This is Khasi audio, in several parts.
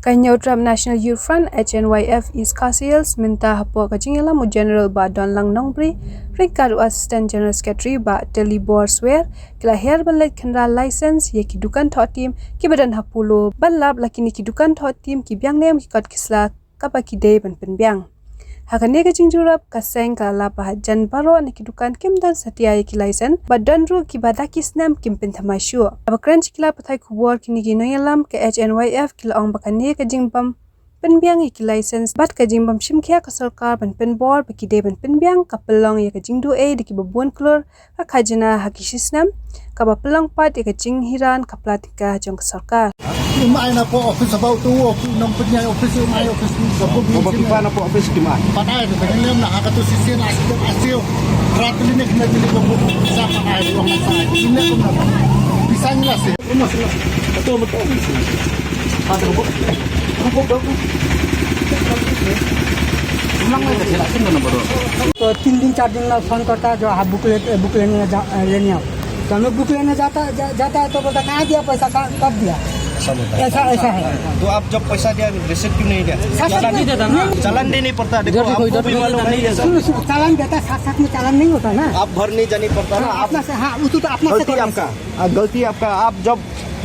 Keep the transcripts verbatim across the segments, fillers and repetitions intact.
Ka Hynñiewtrep National Youth Front, H N Y F, East Khasi Hills mynta hapoh ka jingïalam u General Bah Donlang Nongbri ryngkat u Assistant General Secretary Bah Telibor Swer ki la hiar ban leit khynra license ïa ki dukan thohtim kiba don ha Polo ban lap la kine ki dukan thohtim ki biang niam ki kot ki sla kaba ki dei ban pynbiang. Ha kane ka jingjurap ka seng ka la lap ba hajan baroh na ki dukan kim don satia ïa ki license bad don ruh kiba da ki snem kim pynthymmai shuh. Haba kren sha ki lad pathai khubor kine ki nongïalam ka H N Y F ki la ong ba kane ka jingbym pynbiang ïa ki license bad ka jingbym shim khia ka sorkar ban pynbor ba ki dei ban pynbiang ka pynlong ïa ka jingduh ei da kiba bun klur ka khajna ha ki shisnem kaba pynlong pat ïa ka jinghiran ka pla tyngka jong ka sorkar. Ym ai na pdeng office, haba uto u nongpynïaid office, ym ai office ni, sabo ki. Haba ki pan na pdeng office kim ai. Pat ai, te ngi lem na ha katu shisien, astiu, astiu. Rat ni ne kena ni ko pisa pat ai, ko pisa. Ni ne ko na. Pisa ni la se. Betul, betul. तो तीन दिन, चार दिन में फोन करता है, जो आप बुक ले, बुक लेने जा, लेने आओ। तो हम लोग बुक लेने जाता, जा, जाता है तो बोलता, "कहाँ दिया पैसा, कहाँ, कब दिया?" ऐसा बोलता है। ऐसा, ऐसा है। तो आप जब पैसा दिया, रिसीट क्यों नहीं दिया? साथ साथ चालान नहीं देता ना। चालान देना पड़ता है। देखो, इधर देखो, आपको इधर भी देखो, मालूम इधर है ये सब। सुनो, सुनो, चालान देता है, साथ साथ में चालान नहीं होता ना। आप भरने जाना पड़ता ना, हाँ, आप अपना से, हाँ, वो तो, तो अपना से गलती करना आपका। हाँ, गलती आपका। आप जब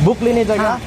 बुक लेने जाएगा, हाँ।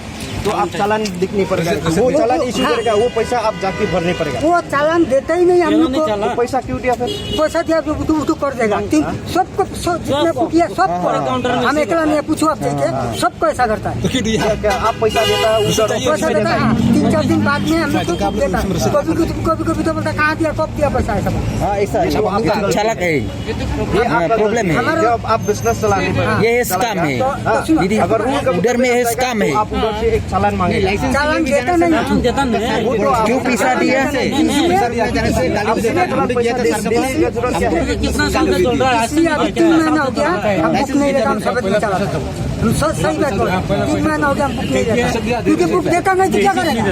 तो आप चालान दिखने पड़ेगा। जैसे वो वो चालान तो, इशू हाँ। करेगा, वो पैसा आप जाके भरने पड़ेगा। वो चालान देता ही नहीं हम लोग को। चालान। तो पैसा क्यों दिया फिर? पैसा दिया, वो तो, वो तो कर देगा। हाँ। तीन, हाँ। सबको, सब, जितने सबको। को किया, सबको। हाँ, हाँ। हम एकला नहीं, पूछो आप जाके, हाँ, हाँ। सबको ऐसा करता है। तो क्या दिया? क्या, क्या आप पैसा देता है, उधर पैसा देता है, हाँ। तीन चार दिन बाद में हम लोग को देता है। कभी, कभी, कभी, कभी तो बोलता है, "कहाँ दिया, कब दिया पैसा?" ऐसा बोलता है। हाँ, ऐसा है। वो आपका चालक है। ये हाँ, आपका प्रॉब्लम है। हमारा जब आप बिजनेस चलाने पर हाँ। ये स्कैम है। तो, तो सुनो, दीदी, अगर रूल का उधर में है, स्कैम है। आप उधर से एक चालान मांगेगा। चालान देता नहीं। चालान देता नहीं। वो तो आप क्यों पैसा दिया? आप बिना चालान पैसा देने की जरूरत क्या है? कितना साल से चल रहा है? इसलिए अभी तीन महीना हो गया, हम बुक नहीं लेता, हम सफेद में चलाता है। हम सच, सही बात बोल रहे हैं। तीन महीना हो गया, हम बुक नहीं लेता। क्योंकि बुक देता नहीं तो क्या करेगा?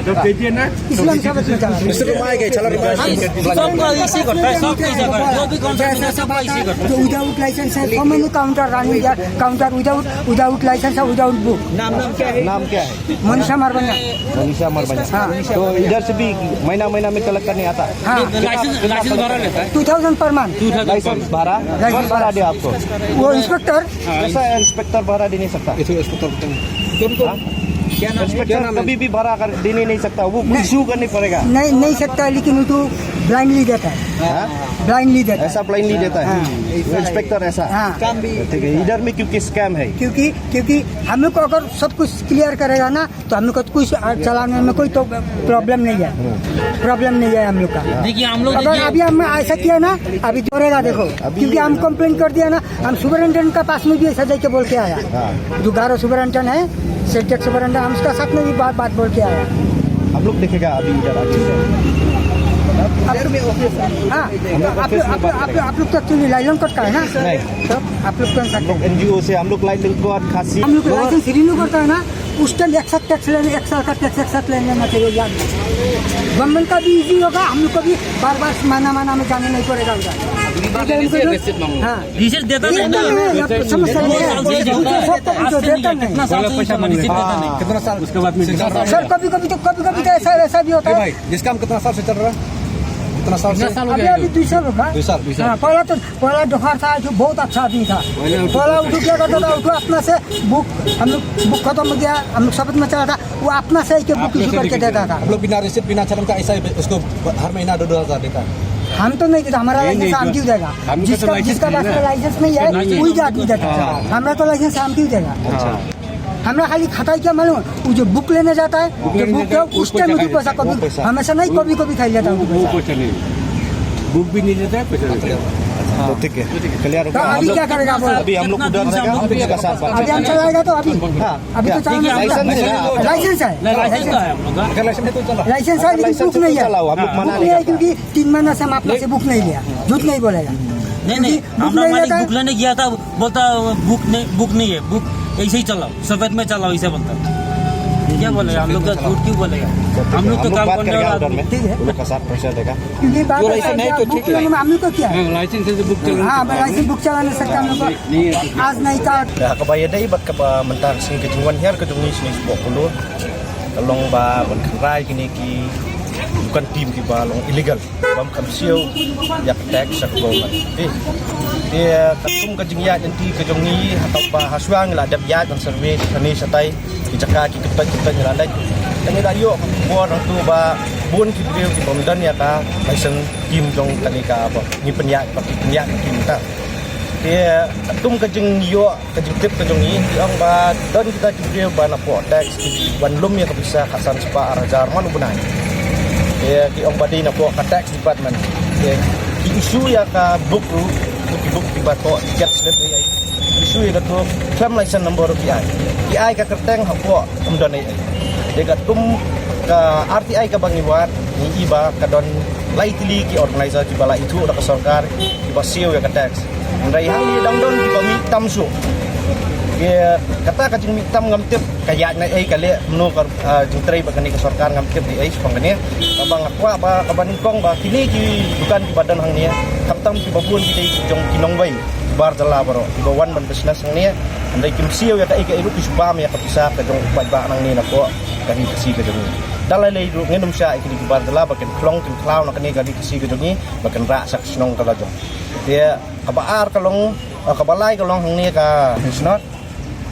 इसलिए हम सफेद में चलाते हैं। सबका इसी करता है, सबका इसी करता है। जो विदाउट लाइसेंस है, so many counter running there, counter without, without license है, without book। नाम, नाम क्या है? नाम क्या है? मनीषा मरबनिया। मनीषा मरबनिया। हाँ। तो इधर से भी महीना, महीना में कलेक्ट करने आता है? हाँ। लाइसेंस, लाइसेंस भाड़ा लेता है। Two thousand per month. Licence भाड़ा? लाइसेंस कौन भाड़ा दिया आपको? वो इंस्पेक्टर। कैसा इंस्पेक्टर भाड़ा दे नहीं सकता? ये तो इंस्पेक्टर बताओ। हाँ? क्या नाम है? क्या नाम है? कभी भी भाड़ा कर, दे नहीं सकता, वो नहीं। इशू करनी पड़ेगा। नहीं, नहीं सकता, लेकिन वो तो ब्लाइंडली देता है। हाँ? ब्लाइंडली देता है। ऐसा ब्लाइंडली देता है? हाँ। वो इंस्पेक्टर ऐसा? हाँ। ठीक है, इधर में क्योंकि स्कैम है। क्योंकि, क्योंकि हम लोग को अगर सब कुछ क्लियर करेगा ना, तो हम लोग को कुछ, आ, चलाने में कोई तो प्रॉब्लम नहीं है। प्रॉब्लम नहीं है हम लोग का। देखिए, हम लोग अगर देखिए अभी हम ऐसा किया ना, अभी जोरेगा, देखो, अभी क्योंकि हम कंप्लेन कर दिया ना, हम सुपरिटेंडेंट का पास में भी ऐसा जाके बोल के आया। हाँ। जो गारो सुपरिटेंडेंट है, सेंटेक्स सुपरिटेंडेंट, हम उसका साथ में भी बात, बात बोल के आया। हम लोग देखेगा अभी इधर आगे से। आप, हाँ, हम लोग आप, ऑफिस में आप, बात आप, करेंगे। आप लोग तो एक्चुअली लाइलन कट का है ना? नहीं। तो आप लोग कौन सा हम लोग एनजीओ से, हम लोग लाइलन कट, खासी। हम लोग लाइसेंस रिन्यू करता है ना, उस टाइम एक साथ टैक्स लेने, एक साल का टैक्स एक साथ ले लेना चाहिए यार। गवर्नमेंट का भी इजी होगा, हम लोग को भी बार बार महीना महीना में जाने नहीं पड़ेगा उधर। अगली बार इधर लेने से उनको रसीद मांगो। हाँ। रिसीट देता ये नहीं ना। नहीं, नहीं, आप समस्या नहीं है। दो साल से मुझे सबको कुछ आज से देता नहीं है, नहीं। कितना साल से पहले पैसा मांगने रिसीट देता नहीं। कितना साल? उसके बाद में सर, कभी कभी तो, कभी कभी तो ऐसा, ऐसा भी होता है। भाई, जिसका हम कितना साल से चल रहा है? कितना साल से? कितना साल हो अभी, गया अभी ये? दो साल होगा। दो साल। हाँ, पहला तो पहला डोहार था, जो बहुत अच्छा आदमी था। पहले उठो पहला उठो क्या करता था, उठो अपना से बुक, हम लोग बुक खत्म हो गया, हम लोग शपथ में चला था, वो अपना से आके बुक अपने इशू से करके लेके देता था। हम लोग बिना रिसिप्ट, बिना शर्म का ऐसा ही उसको हर महीना दो दो हज़ार देता है। हम तो नहीं देता, हमारा नहीं, लाइसेंस नहीं, हम जो क्यों देगा? हमको तो जिसका, लाइसेंस जिसका नहीं पास में ना। लाइसेंस नहीं है, नहीं, वही नहीं। आदमी देता है। हाँ। हमारा तो लाइसेंस हम क्यों देगा? अच्छा। हमरा खाली खाता है क्या मालूम? वो जो बुक लेने जाता है, बुक जो लेने बुक जाता है, है, उस उस टाइम पैसा मुझे पैसा खाई कभी, वो पैसा। हमेशा नहीं, वो, कभी-कभी खाई लेता है वो, वो पैसा। पैसा नहीं। बुक भी नहीं देता है, पैसा नहीं देता है। अच्छा, तो ठीक है, क्लियर हो तो गया। अभी हम लोग, क्या करेगा आप? अभी हम लोग कितना उधर दूर से जाएगा, हम लोग उसका साथ बात अभी हम करेंगे। चलाएगा तो अभी। हाँ, अभी क्या? तो चलाना देखिए, हम लोग लाइसेंस है ना? लाइसेंस है। नहीं, लाइसेंस तो है हम लोग का। अगर लाइसेंस है तो चला। लाइसेंस है, अगर लेकिन लाइसेंस बुक है तो नहीं है। चलाओ, हम लोग हाँ। मना बुक नहीं नहीं है, करता। क्योंकि तीन महीना से हम आपका से बुक नहीं लिया, झूठ नहीं बोलेगा। नहीं, नहीं, क्योंकि बुक हम नहीं लोग लेता है। बुक लेने गया था, बोलता, "बुक नहीं, बुक ऐसे ही चलाओ, सफेद में चलाओ", ऐसे बोलता है। क्या बोलेगा? हम लोग का झूठ क्यों बोलेगा? हम लोग तो काम करने वाला आदमी। ठीक है। उन लोग का साथ पैसा देगा। क्योंकि बात जो ऐसा लाइसेंस है, नहीं तो बुक ठीक है। लेने में हम लोग को क्या है? हाँ, लाइसेंस है तो बुक चलाना हाँ, सकता है। लाइसेंस बुक चला नहीं सकता हम लोग को। नहीं है। आज नहीं था। Dah ka ba ïadei bad kaba mynta ka sngi ka jingwan hiar ka jong ngi shane shapoh Polo. Ka long ba ban kynrai kine ki dukan tim kiba long illegal, bym kham siew ïa ka tax sha ka government. Te, te katkum ka jingïaid lynti ka jong ngi, hato ba ha shuwa ngi la dep ïaid ban survey shane shatai, ki jaka ki kyntoit kyntoit ngi la leit. Te ngi la ïoh ka khubor hangto ba bun ki briew ki bym don ïa ka license tim jong kane ka ba ngi pynïaid, ba ki pynïaid ki mynta. Te katkum ka jingïoh ka jingtip ka jong ngi, ki ong ba don kita ki briew ba napoh tax ki wan lum ïa ka pisa khatsan spah ar hajar man u bnai. Te ki ong ba dei napoh ka tax department. Te ki issue ïa ka book ruh, ki book kiba thoh ticket slip ei ei. Issue ïa kato, khlem license number ruh ki ai. Ki ai ka kyrteng hapoh, ym don ei ei. Te katkum ka R T I kaba ngi wad, ngi i ba ka don lai tylli ki organizer kiba la ithuh da ka sorkar, kiba siew ïa ka tax. Hynrei hangne dang don kiba mih tam shuh. Ki, kata ka jingmih tam ngam tip ka ïaid na ei, ka leh kumno, ka, ah, jingtrei bad kane ka sorkar ngam tip ei ei shaphang kane. Kaba nga kwah ba, kaba nyngkong ba kine ki dukan kiba don hangne, khamtam kiba bun ki dei ki jong ki nongwei bar jylla baroh, kiba wan ban business hangne. Hynrei kim siew ïa kaei kaei ruh, ki shu bam ïa ka pisa ka jong u paidbah nangne napoh ka ri Khasi ka jong ngi. Da lei lei ruh ngin ym shah ïa kine ki bar jylla ba kin khlong kin khlaw na kane ka ri Khasi ka jong ngi, ba kin rah sha ka shnong ka la jong. Te kaba ar ka long, eh, kaba lai ka long hangne ka Commissioner.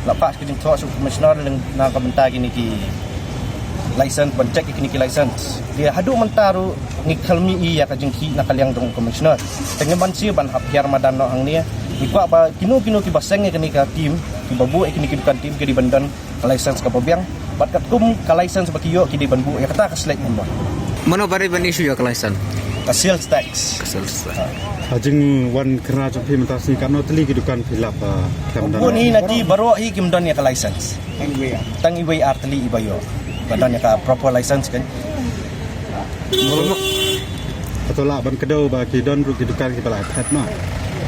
La pass ka jingthoh sha u Commissioner lyngba na ka bynta kine ki license, ban check ïa kine ki license. Te haduh mynta ruh ngi khlem i ïa ka jingkhih na ka liang jong u Commissioner. Te ngim ban siew ban hap hiar madan noh hangne. Ngi kwah ba kino kino kiba seng ïa kane ka tim, kiba buh ïa kine ki dukan tim, ki dei ban don ka license kaba biang. Bad katkum ka license ba ki ïoh, ki dei ban buh ïa kata ka slate number. Mano ba dei ban issue ïa ka license? Ka sales tax. Ka sales tax. Ha jingwan kynrad jong phi mynta shi, katno tylli ki dukan phi lap, ah, khlem don? Bun hi na ki baroh hi kim don ïa ka license. Tang iwei ar tylli iba ïoh ba don ïa ka proper license kan. Kato lah ban kdew ba ki don ruh ki dukan kiba la phet ma.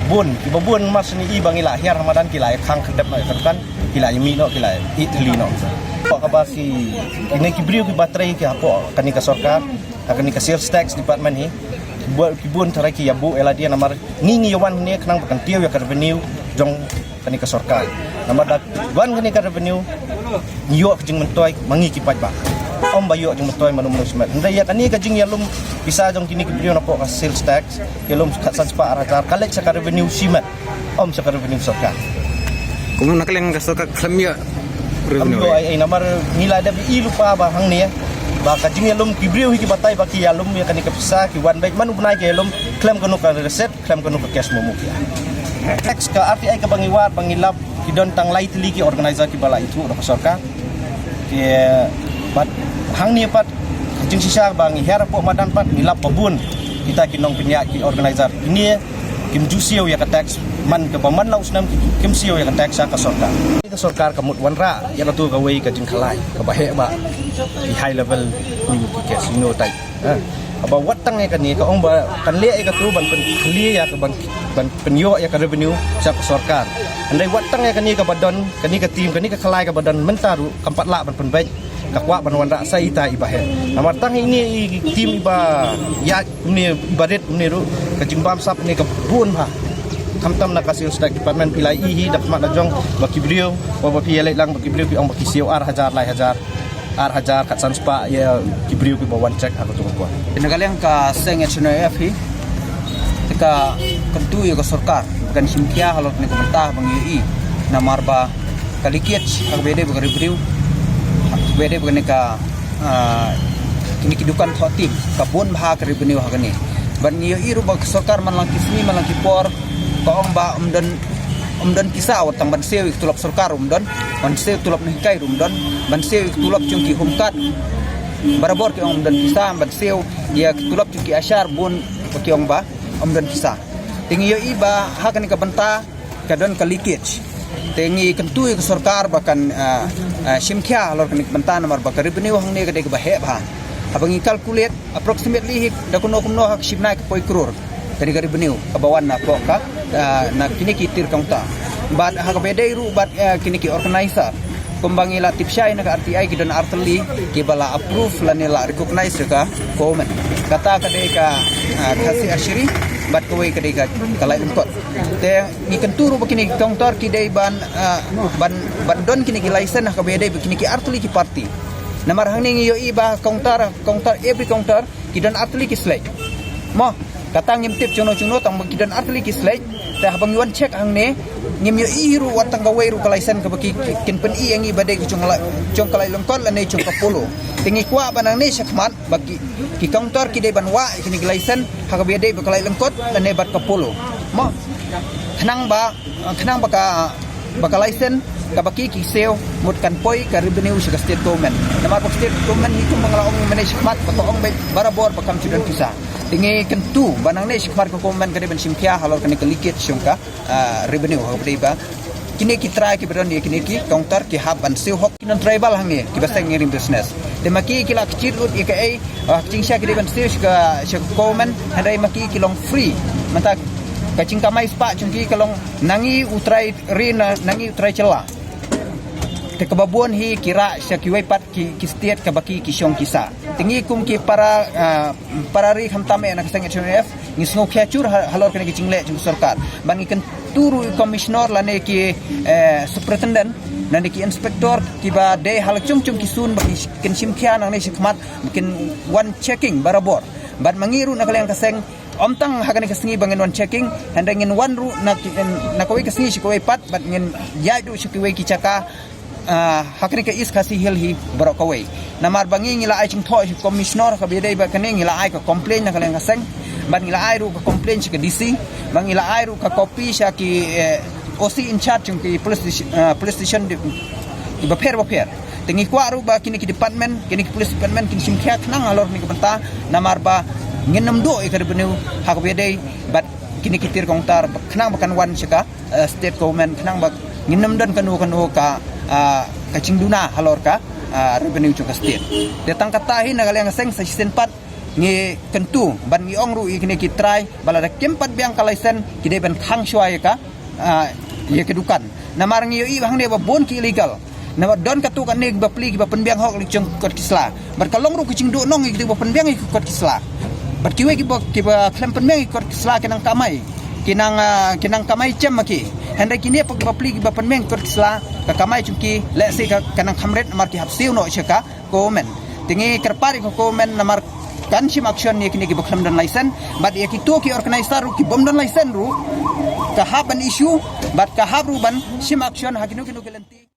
Bun, kiba bun mar shane i ba ngi la hiar ha madan, ki la ïa khang khyrdep noh ïa ka dukan, ki la ïa mih noh, ki la ïa ih thylli noh. Kaba ki, kine ki briew kiba trei ki hapoh kane ka sorkar, ha kane ka sales tax department hi, ki bun, ki bun tharai ki ïa buh ïa lade namar ngi ngi ïa wan hangne khnang ba kan tiew ïa ka revenue jong kane ka sorkar. Namar da wan kane ka revenue, ngi ïoh ka jingmyntoi ma ngi ki paidbah. Ym ba ïoh jingmyntoi mano mano shimet. Hynrei ïa kane ka jingïalum pisa jong kine ki briew napoh ka sales tax, ïalum khatsan spah ar hajar, ka leit sha ka revenue shimet, ym sha ka revenue sorkar. Kumno na ka liang ka sorkar khlem ïoh revenue? Khlem ïoh ei ei, namar ngi la dep i lypa ba hangne ba ka jingïalum, ki briew hi ki batai ba ki ïalum ïa kane ka pisa, ki wan beit man u bnai ki ïalum, khlem kano ka receipt, khlem kano ka cash momo ki ai. Tax ka R T I kaba ngi wad ba ngi lap, ki don tang lai tylli ki organizer kiba la ithuh da ka sorkar. Ki, bad hangne pat ka jingshisha ba ngi hiar hapoh madan pat ngi lap ba bun kita ki nongpynïaid, ki organizer, kine kim ju siew ïa ka tax, man kaba man la u snem ki, kim siew ïa ka tax sha ka sorkar. Ka sorkar ka mut wanrah ïa kato kawei ka jingkhalai kaba heh ba ki high level, hmm, ki casino type. Ha. Haba wat tang ïa kane ka ong ba kan leh ïa kato ban pyn, leh ïa ka ban, ban pynïoh ïa ka revenue sha ka sorkar. Hynrei wat tang ïa kane kaba don, kane ka tim, kane ka khalai kaba don mynta ruh kam pat lah ban pynbeit. Ka kwah ban wanrah sa ita iba heh. Namar tang ine i tim iba ïa kumne iba rit kumne ruh ka jingbamsap ne ka bun bha. Khamtam na ka sales tax department phi la i hi da khmat da jong ba ki briew, ba, ba phi ïa leit lang ba ki briew ki ong ba ki siew ar hajar lai hajar. Ar hajar khatsan spah ïa ki briew kiba wan check ha kato ka por. Na ka liang ka seng H N I F hi, te ka kyntu ïa ka sorkar ba kan shim khia halor kane ka bynta ba ngi ïohi namar ba ka leakage ha kaba ïadei bad ka revenue, ha kaba ïadei bad kane ka, ah, kine ki dukan thoh tim, ka bun bha ka revenue ha kane. Bad ngi ïohi ruh ba ka sorkar man la ki sngi man la ki por ka ong ba ym don, ym don pisa wat tang ban siew ïa ki tulop sorkar ym don, ban siew tulop nonghikai ruh ym don, ban siew ïa ki tulop jong ki home guard barabor ki ong ym don pisa, ban siew ïa ki tulop jong ki ashar bun ba ki ong ba ym don pisa. Te ngi ïohi ba ha kane ka bynta ka don ka leakage. Te ngi kyntu ïa ka sorkar ba kan, ah, ah, shim khia halor kane ka bynta namar ba ka revenue hangne ka dei kaba heh bha. Haba ngi calculate approximately hi da kumno kumno ha ka shibnai ka poi klur ka dei ka revenue kaba wan napoh ka, ah, na kine ki till counter. Bad ha kaba ïadei ruh bad, ah, kine ki organizer, kumba ngi la tip shai na ka R T I ki don ar tylli kiba la approve lane la recognize da ka government. Kata ka dei ka, ah, Khasi Asheri bad kawei ka dei ka, ka Laitumkot. Te ngi kyntu ruh ba kine ki counter ki dei ban, ah, ban, ban don kine ki license ha kaba ïadei bad kine ki ar tylli ki party. Namar hangne ngi ïohi ba counter, counter, every counter ki don artylli ki slej. Mo, kata ngim tip jongno jongno tang ba ki don artylli ki slej. Te haba ngi wan check hangne, ngim ïohi ruh wat tang kawei ruh ka license kaba ki, ki, kin pyni ïa ngi ba dei ka jong la, jong ka Laitlyngkot lane jong ka Polo. Te ngi kwah ba nangne shakhmat ba ki, ki counter ki dei ban wah ïa kine ki license ha kaba ïadei bad ka Laitlyngkot lane bad ka Polo. Mo, khnang ba, khnang ba ka, ba ka license kaba ki, ki siew mut kan poi ka revenue sha ka state government. Namar ba ka state government hi kum ba nga la ong mynne shakhmat ba ka ong beit barabor ba kam shu don pisa. Te ngi kyntu ba nangne shakhmat ka government ka dei ban shim khia halor kane ka leakage jong ka, ah, revenue ha kaba dei ba kine ki trai kiba don ïa kine ki counter ki hap ban siew hok ki non-tribal hangne kiba seng ïa ring business. Te ma ki ki la kjit lut ïa kaei, ah, ka jingshisha ki dei ban siew sha ka, sha ka government, hynrei ma ki ki long free. Mynta ka jingkamai spah jong ki ka long na ngi u trai ri, na, na ngi u trai jylla. Te kaba bun hi ki rah sha kiwei pat ki, ki state kaba ki, ki shong ki sah. Te ngi kum ki para, ah, para ri khamtam eh na ka seng H N F, ngi sngewkhia jur ha, halor kane ka jingleh jong ka sorkar. Ba ngi kyntu ruh ïa ki commissioner lane ki, eh, superintendent, lane ki inspector kiba dei ha la jong jong ki zone ba ki kin shim khia nangne shakhmat, kin wan checking barabor. Bad ma ngi ruh na ka liang ka seng, ym tang ha kane ka sngi ba ngin wan checking, hynrei ngin wan ruh na ki, na kawei ka sngi sha kawei pat, bad ngin ïaid ruh sha kiwei ki jaka, ah, ha kane ka East Khasi Hills hi baroh kawei. Namar ba ngi ngi la ai jingthoh sha commissioner kaba ïadei bad kane, ngi la ai ka complaint na ka liang ka seng, bad ngi la ai ruh ka complaint sha ka D C, bad ngi la ai ruh ka copy sha ki, eh, O C in charge jong ki police station, ah, police station di, kiba pher ba pher. Te ngi kwah ruh ba kine ki department, kine ki police department kin shim khia khnang halor kane ka bynta, namar ba ngin nym duh ïa ka revenue ha kaba ïadei bad kine ki tiar counter, ba khnang ba kan wan sha ka, eh, state government, khnang ba ngin nym don kano kano ka, ah, ka jingduna halor ka, ah, revenue jong ka state. Te tang kata hi na ka liang ka seng sa shisien pat ngi kyntu bad ngi ong ruh ïa kine ki trai ba lada kim pat biang ka license ki dei ban khang shuwa ïa ka, ah, ïa ka dukan. Namar ngi ïohi ba hangne ba bun ki illegal. Namar don katto katne kiba plie kiba pynbiang hok la ki jong ki kot ki sla. Bad ka long ruh ka jingduhnong ïa kito kiba pynbiang ïa ki kot ki sla. Bad kiwei kiba, kiba khlem pynbiang ïa ki kot ki sla ki nang kamai. Ki nang, ah, ki nang kamai jem ma ki. Hynrei kine pat kiba plie kiba pynbiang ïa ki kot ki sla, ka kamai jong ki lehse ka, ka nang kham rit namar ki hap siew noh sha ka government. Te ngi kyrpad ïa ka government namar kan shim action ïa kine kiba khlem don license, bad ïa kito ki organizer ruh ki bym don license ruh ka hap ban issue, bad ka hap ruh ban shim action ha kino kino ki lynti.